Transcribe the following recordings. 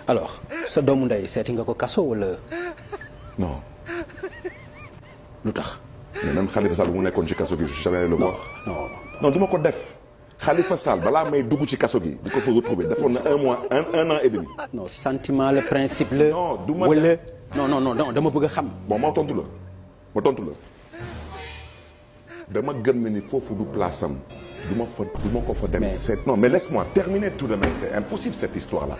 alors sa doomu ndey seeti nga ko kaso wala. non. lu tax. mais même Khalifa Sall bu mu nekkoon ci kaso gi je jamais le voir. non du ma ko def. Khalifa Sall balaa may dugg ci kaso gi di ko fa retrouver defoon na 1 mois 1 an et demi. non sentiment le principe la. non du ma wala non dama bëgg a xam. bon ma tontu la dama gëm ne ni foofu du place am du ma ko fa dem. non mais laisse-moi terminer tout de même c'est impossible cette histoire là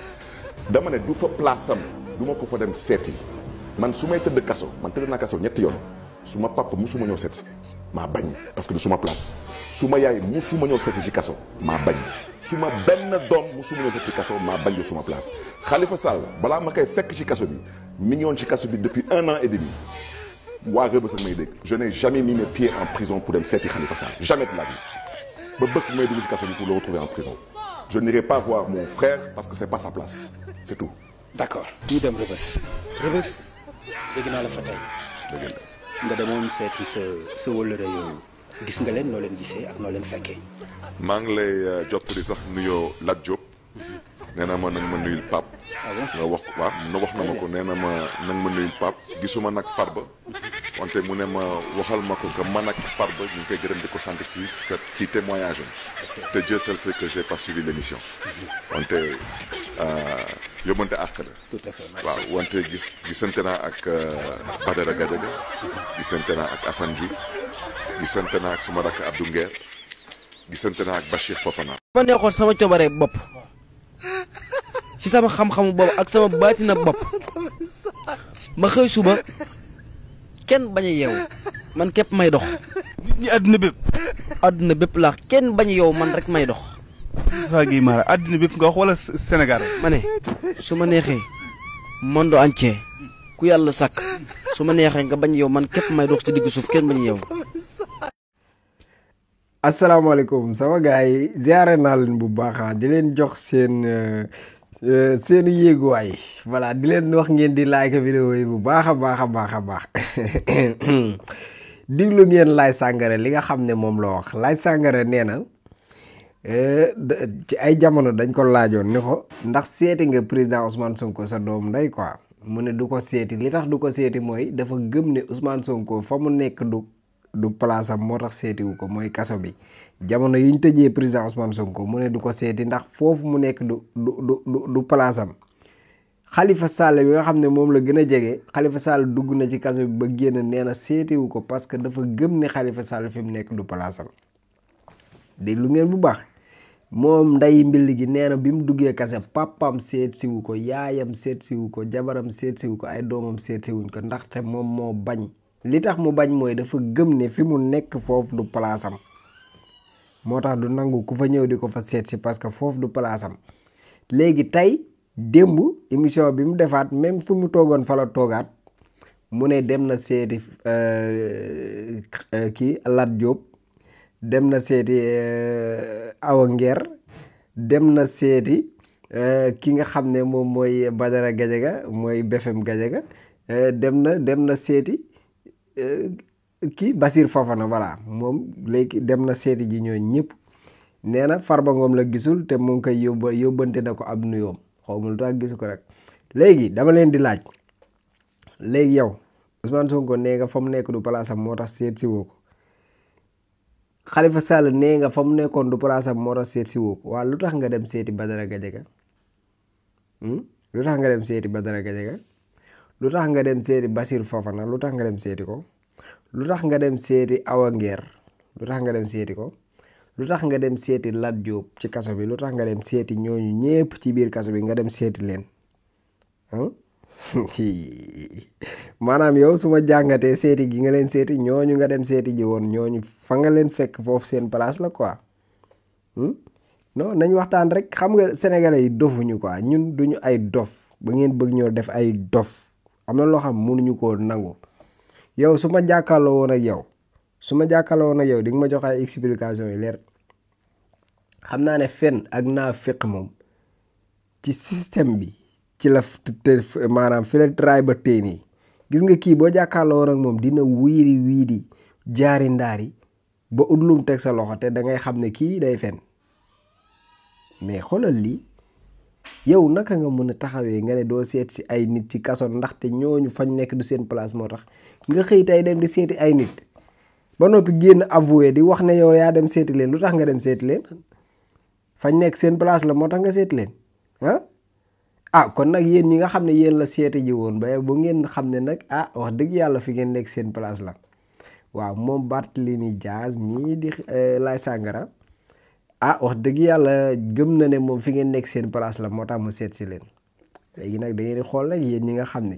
dama ne du fa place am du ma ko fa dem seeti man su may tëdd kaso man tëdd naa kaso ñetti yoon su ma papa musuma ñëw seeti maa bañ parce que du suma place su ma yaay musuma ñëw seeti ci kaso maa bañ su ma benn doom musuma ñëw seeti ci kaso maa bañ du suma place Khalifa Sall balaa ma koy fekk ci kaso bi mi ngi woon ci kaso bi depuis 1 an et demi waa Rebeuss ak may dégg je n'ai jamais mis mes pieds en prison pour dem seeti Khalifa Sall jamais de la vie ba bés bu may dugg ci kaso bi pour le retrouver en prison je n'irai pas voir mon frère parce que c'est pas sa place c'est tout. d'accord ñu dem Rebeuss dégg naa la fa tey nga demoon seeti sa wëllëre yooyu gis nga leen noo leen gisee ak noo leen fekkee. maa ngi lay jottali sax nuyoo Lat Diop nee na ma nag ma nuyul Pape. nga wax waaw wax na ma ko nee na ma nag ma nuyul Pape gisuma nag Farba wante mu ne ma waxal ma ko que man ak Farba ñu ngi koy gërëm di ko sant ci témoignage am te Dieu seul sait que j'ai pas suivi l'émission wante yóbbante àq la. tout à fait merci. waaw wante gisante naa ak Badara Gadiaga gisante naa ak Assane Diouf gisante naa ak suma rakk Abdou Nguer gisante naa ak Bachir Fofana. ma neexoon sama coobare bopp ci sama xam-xamu bopp ak sama baatina bopp ma xëy suba kenn bañ a yeewu man képp may dox. nit ñi àdduna bépp laax kenn bañ a yeewu man rek may dox. Moustapha Guèye Mara àdduna bépp nga wax wala Sénégal. ma ne su ma neexee monde entier ku yàlla sàkk su ma neexee nga bañ a yeewu man képp may dox ci diggu suuf kenn bañ a yeewu. asalaamaaleykum sama gars yi ziare naa leen bu baax di leen jox seeni yéeguwaay voilà di leen wax ngeen di like vidéo yi bu baax a baax diglu ngeen Laye Sangaré li nga xam ne moom la wax Laye Sangaré nee na ci ay jamono dañ ko laajoon ni ko ndax seeti nga président Ousmane Sonko sa doom ndey quoi mu ne du ko seeti li tax du ko seeti mooy dafa gëm ne Ousmane Sonko fa mu nekk du place am moo tax seetiwu ko mooy kaso bi jamono yi ñu tëjee président Ousmane Sonko mu ne du ko seeti ndax foofu mu nekk du place am Khalifa Sall bi nga xam ne moom la gën a jege Khalifa Sall dugg na ci kaso bi ba génn nee na seetiwu ko parce que dafa gëm ne Khalifa Sall fi mu nekk du place am déglu ngeen bu baax moom nday mbill gi nee na bi mu duggee kaso papam seet siwu ko yaayam seet siwu ko jabaram seet siwu ko ay doomam seet siwuñ ko ndaxte moom moo bañ li tax mu bañ mooy dafa gëm ne fi mu nekk foofu du place am moo tax du nangu ku fa ñëw di ko fa seet si parce que foofu du place am léegi tey démb émission bi mu defaat même fi mu toogoon fa la toogaat mu ne dem na seeti kii Lat Diop dem na seeti Awa Nguer dem na seeti ki nga xam ne moom mooy Badara Gadiaga mooy BFM Gadiaga dem na seeti kii Bachir Fofana voilà moom léegi dem na seeti ji ñooñu ñëpp nee na Farba Ngom la gisul te mu ngi koy yóbbante na ko ab nuyoom xaw ma lu tax gisu ko rek léegi dama leen di laaj léegi yow Ousmane Sonko nee nga fa mu nekk du place am moo tax seet si woo ko Khalifa Sall nee nga fa mu nekkoon du place am moo tax seet si woo ko waaw lu tax nga dem seeti Badara Gadiaga lu tax nga dem seeti Badara Gadiaga lu tax nga dem seeti Bachir Fofana lu tax nga dem seeti ko lu tax nga dem seeti Awa Nguer lu tax nga dem seeti ko lu tax nga dem seeti Lat Diop ci kaso bi lu tax nga dem seeti ñooñu ñépp ci biir kaso bi nga dem seeti leen maanaam yow su ma jàngatee seeti gi nga leen seeti ñooñu nga dem seeti ji woon ñooñu fa nga leen fekk foofu seen place la quoi non nañ waxtaan rek xam nga sénégalais yi dofuñu quoi ñun duñu ay dof ba ngeen bëgg ñoo def ay dof am na loo xam mënuñu koo nangu yow su ma jàkkaarloo woon ak yow di nga ma jox ay explication yu leer xam naa ne fen ak naa féq moom ci système bi ci la maanaam fi la tray ba teen yi gis nga kii boo jàkkaarloo woon ak moom dina wiiri jaari ndaari ba udlum teg sa loxo te da ngay xam ne kii day fen mais xoolal lii yow naka nga mën a taxawee nga ne doo seet si ay nit ci kaso ndaxte ñooñu fañ nekk du seen place moo tax nga xëy tey dem di seeti ay nit ba noppi génn avoué di wax ne yow yaa dem seeti leen lu tax nga dem seeti leen fañ nekk seen place la moo tax nga seeti leen kon nag yéen ñi nga xam ne yéen la seeti ji woon ba bu ngeen xam ne nag wax dëgg yàlla fi ngeen nekk seen place la waaw moom Barthélémy Dias mii di Laye Sangara wax dëgg yàlla gëm na ne moom fi ngeen nekk seen place la moo tax mu seet si leen léegi nag da ngeen di xool rek yéen ñi nga xam ne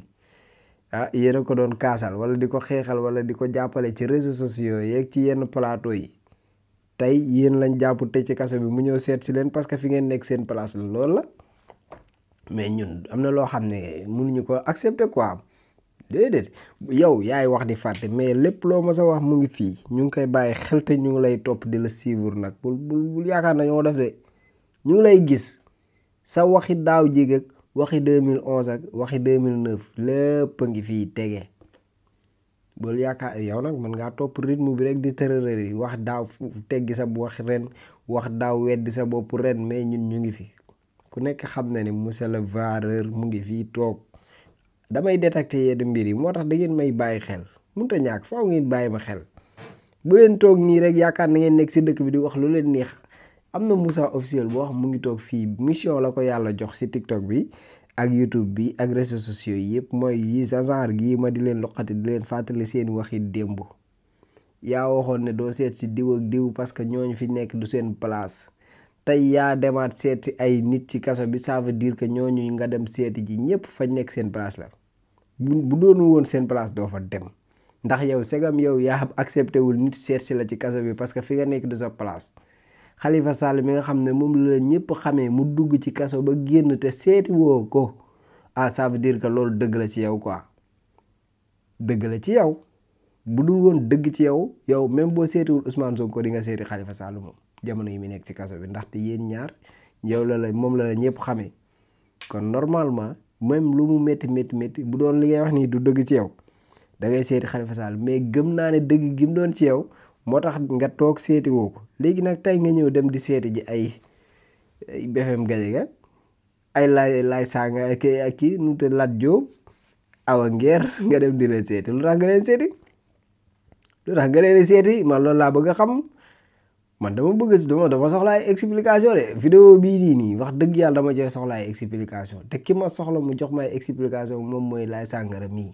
yéen a ko doon kaasal wala di ko xeexal wala di ko jàppale ci réseaux sociaux yeeg ci yenn plateau yi tey yéen lañ jàpp tëj ci kaso bi mu ñëw seet si leen parce que fi ngeen nekk seen place la loolu la mais ñun am na loo xam ne mënuñu ko accepter quoi déedéet yow yaay wax di fàtte mais lépp loo ma sa wax mu ngi fii ñu ngi koy bàyyi xel te ñu ngi lay topp di la suivre nag bul yaakaar na ñoo def de ñu ngi lay gis sa waxi daaw jég ak waxi 2011 ak waxi 2009 lépp a ngi fii tege bul yaakaar yow nag mën ngaa topp rythme bi rek di tërërër yi wax daaw teggi sa wax ren wax daaw weddi sa bopp ren mais ñun ñu ngi fi ku nekk xam na ni monsieur le vareur mu ngi fii toog damay détecter yenn mbir yi moo tax da ngeen may bàyyi xel mënut a ñàkk faaw ngeen bàyyi ma xel bu leen toog nii rek yaakaar na ngeen nekk si dëkk bi di wax lu leen neex am na Moussa officiel boo xam mu ngi toog fii mission la ko yàlla jox si TikTok bi ak YouTube bi ak réseaux sociaux yi yëpp mooy yi sa genre gii ma di leen loqati di leen fàttali seen waxi démb yaa waxoon ne doo seet si diw ak diw parce que ñooñu fi nekk du seen place tey yaa demaat seet si ay nit ci kaso bi ça veut dire que ñooñu nga dem seeti ji ñëpp fañ nekk seen place la bu doonu woon seen place doo fa dem ndax yow segam yow yaa accepté wul nit seet si la ci kaso bi parce que fi nga nekk du sa place Khalifa Sall mi nga xam ne moom la ñëpp xamee mu dugg ci kaso ba génn te seeti woo ko ça veut dire que loolu dëgg la ci yow quoi dëgg la ci yow bu dul woon dëgg ci yow même boo seetiwul Ousmane Sonko di nga seeti Khalifa Sall moom jamono yi mu nekk ci kaso bi ndaxte yéen ñaar yow moom la ñëpp xamee kon normalement même lu mu métti bu doon li ngay wax nii du dëgg ci yow da ngay seeti Khalifa Sall mais gëm naa ne dëgg gi mu doon ci yow moo tax nga toog seeti woo ko léegi nag tey nga ñëw dem di seeti ji ay BFM Gadiaga ay Laye Sangara ak kii nu te Lat Diop Awa Nguer nga dem di leen seeti lu tax nga leen seeti man loolu laa bëgg a xam man dama soxla ay explication de vidéo bii nii wax dëgg yàlla dama joxe soxla ay explication te ki ma soxla mu jox ma ay explication moom mooy Laye Sangara mii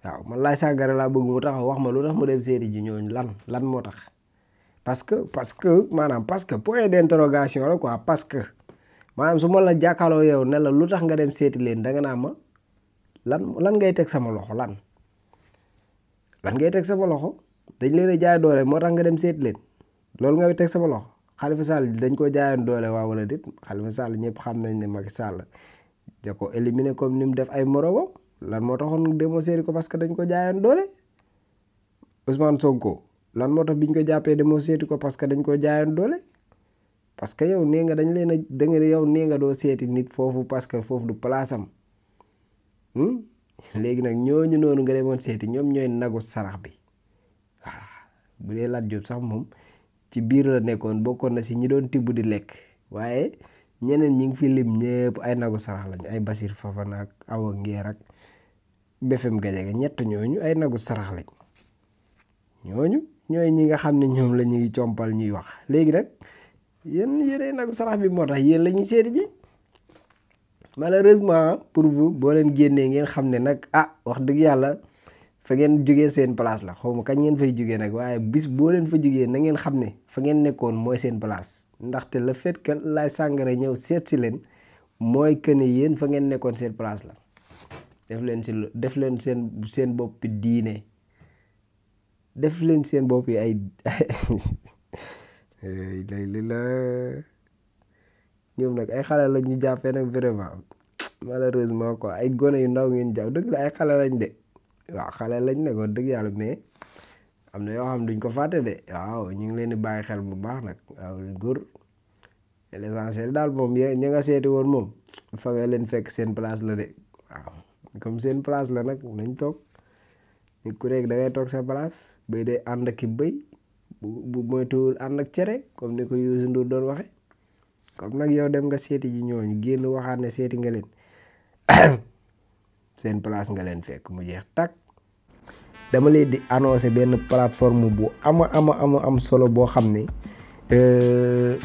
waaw man Laye Sangara laa bëgg mu taxaw wax ma lu tax mu dem seeti ji ñooñu lan moo tax parce que point d'interrogation la quoi parce que maanaam su ma la jàkkaarloo yow ne la lu tax nga dem seeti leen danga naa ma lan ngay teg sama loxo lan ngay teg sama loxo dañ leen a jaay doole moo tax nga dem seeti leen loolu ngay teg sama loxo Khalifa Sall dañ ko jaayoon doole waa wala déet Khalifa Sall ñëpp xam nañ ne Macky Sall da ko éliminer comme ni mu def ay moromam lan moo taxoon demoo seeti ko parce que dañ ko jaayoon doole Ousmane Sonko lan moo tax biñ ko jàppee demoo seeti ko parce que dañ ko jaayoon doole parce que yow nee nga dañ leen a yow nee nga doo seeti nit foofu parce que foofu du place am léegi nag ñooñu noonu nga demoon seeti ñoom ñooy nagu sarax bi voilà bu dee Lat Diop sax moom ci biir la nekkoon bokkoon na si ñi doon tibb di lekk waaye ñeneen ñi ngi fi lim ñëpp ay nagu sarax lañ ay Basir Fafana ak Awa Nguer ak BFM Gadiaga ñett ñooñu ay nagu sarax lañ ñooñu ñooy ñi nga xam ne ñoom la ñuy compal ñuy wax léegi nag yéen nagu sarax bi moo tax yéen la ñuy seeti ji malheureusement pour vous boo leen génnee ngeen xam ne nag wax dëgg yàlla fa ngeen jógee seen place la xaw ma kañ ngeen fay jógee nag waaye bis boo leen fa jógee na ngeen xam ne fa ngeen nekkoon mooy seen place ndaxte le fait que Laye Sangara ñëw seet si leen mooy que ne yéen fa ngeen nekkoon seen place la def leen seen bopp diine def leen seen bopp yi ay li la ñoom nag ay xale lañ ñu jàppee nag vraiment malheureusement quoi ay gone yu ndaw ngeen jàpp dëgg la ay xale lañ de waaw xale lañ ne ko dëgg yàlla mais am na yoo xam duñ ko fàtte de waaw ñu ngi leen di bàyyi xel bu baax nag waaw góor l'essentiel daal moom ñi nga seeti woon moom fa nga leen fekk seen place la de waaw comme seen place la nag nañ toog nit ku nekk da ngay toog sa place bay day ànd ak ki bëy bu moytuwul ànd ak cere comme ni ko Youssou Ndour doon waxe comme nag yow dem nga seeti ji ñooñu génn waxaat ne seeti nga leen seen place nga leen fekk mu jeex tak. dama leen di annoncer benn plateforme bu am solo boo xam ne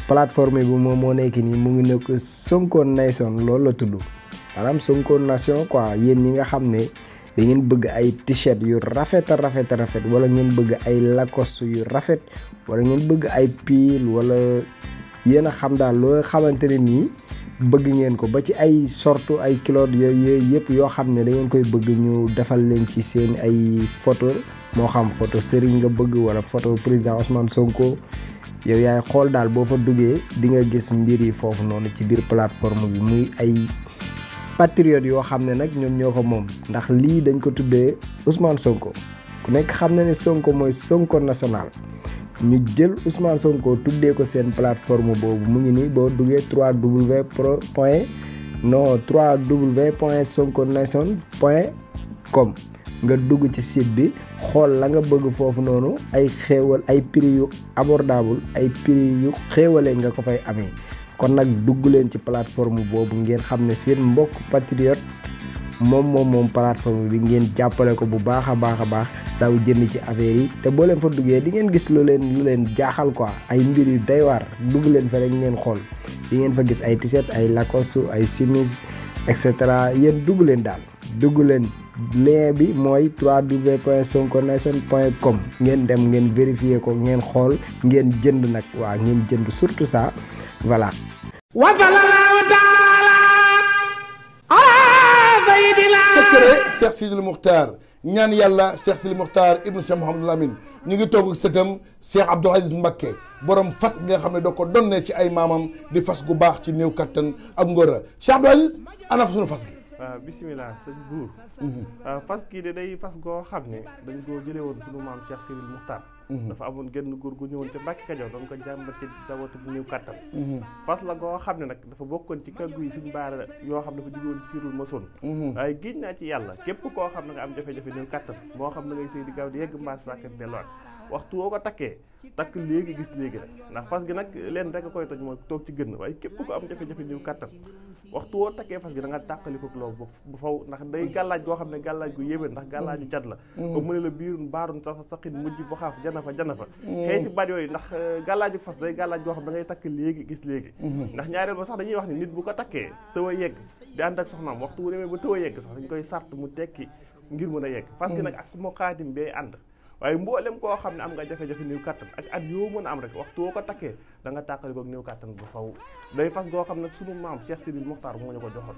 plateforme bi moom moo nekk nii mu ngi nekk Sonko Nation loolu la tudd maanaam Sonko Nation quoi yéen ñi nga xam ne da ngeen bëgg ay t-shirt yu rafet wala ngeen bëgg ay Lacoste yu rafet wala ngeen bëgg ay pull wala yéen a xam daal loo xamante ne nii bëgg ngeen ko ba ci ay sorte ay kiloot yooyu yëpp yoo xam ne da ngeen koy bëgg ñu defal leen ci seen ay photo moo xam photo Serigne nga bëgg wala photo président Ousmane Sonko yow yaay xool daal boo fa duggee di nga gis mbir yi foofu noonu ci biir plateforme bi muy ay patriotes yoo xam ne nag ñoom ñoo ko moom ndax lii dañ ko tuddee Ousmane Sonko ku nekk xam na ne Sonko mooy Sonko national ñu jël Ousmane Sonko tuddee ko seen plateforme boobu mu ngi nii boo duggee www.sonkonation.com nga dugg ci site bi xool la nga bëgg foofu noonu ay xéewal ay prix yu abordable ay prix yu xéewale nga ko fay amee kon nag dugg leen ci plateforme boobu ngeen xam ne seen mbokk patriote moom plateforme bi ngeen jàppale ko bu baax a baax daw jënd ci affaire yi te boo leen fa duggee di ngeen gis lu leen jaaxal quoi ay mbir yu doy waar dugg leen fa rek ngeen xool di ngeen fa gis ay t-shirt ay Lacoste ay simis et cetera yéen dugg leen daal dugg leen lien bi mooy www.sonkonation.com ngeen dem ngeen vérifier ko ngeen xool ngeen jënd nag waaw ngeen jënd surtout ça voilà. secret Cheikh Sidil Muxtaar ñaan yàlla Cheikh Sidil Muxtaar ibnu Cheikh Mouhamadul Amin ñu ngi toog ak sëtam Cheikh Abdoul Aziz Mbacké borom fas nga xam ne doo ko donnee ci ay maamam di fas gu baax ci néew kattan ak ngóora Cheikh Abdoul Aziz ana fa sunu fas gi. waaw bisimilah sëñ buur fas gi de day fas goo xam ne dañ koo jëlee woon sunu maam Cheikh Sidil Muxtaar dafa amoon genn góor gu ñëwoon te Mbàkke Kajoor doon ko jàmbat ci dawatu bu néew kattan fas la goo xam ne nag dafa bokkoon ci kàggu yi suñ baara yoo xam ne dafa jógoon siirul masoon waaye géej naa ci yàlla képp koo xam ne nga am jafe-jafe néew kattan moo xam ne ngay sëy di gaaw di yegg mbaas sàkkat delluwaat waxtu woo ko takkee takk léegi gis léegi nag ndax fas gi nag leen rek a koy toj mooy toog ci gën waaye képp ko am jafe-jafe néew kattan waxtu woo takkee fas gi da nga tàqaliko loolu bu faw ndax day gàllaaj goo xam ne gàllaaj gu yéeme ndax gàllaaju cat la ba mu ne la biirun baarun sa saqin mujj bu xaaf jana fa xeeti baat yooyu ndax gàllaaju fas day gàllaaj goo xam ne da ngay takk léegi gis léegi ndax ñaareel ba sax dañuy wax ni nit bu ko takkee tëw a yegg di ànd ak soxnaam waxtu wu demee ba tëw a yegg sax dañ koy sart mu tekki ngir mën a yegg fas gi nag ak moo xaatim bee ànd waaye mboolem koo xam ne am nga jafe-jafe néew kattan ak at yoo mën a am rek waxtu woo ko takkee da nga tàqalikook néew kattan bu faw day fas goo xam ne sunu maam Cheikh Sidil Muxtaar moo ñu ko joxoon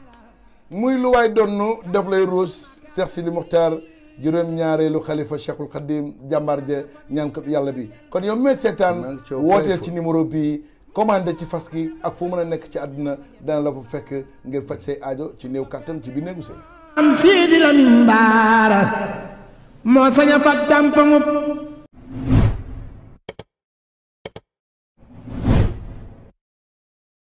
muy lu waay donnu daf lay ruus Cheikh Sidil Muxtaar juróom-ñaareelu xalifa Cheikhul Khadim jàmbaar ja ñaankat yàlla bi kon yow mee seetaan wooteel ci numéro bii commandé ci fas gi ak fu mën a nekk ci àdduna dana la fa fekk ngir faj say aajo ci néew kattan ci biir néegu sëy am Sidi Lamin Baara moo sañ a fat tàmpaŋub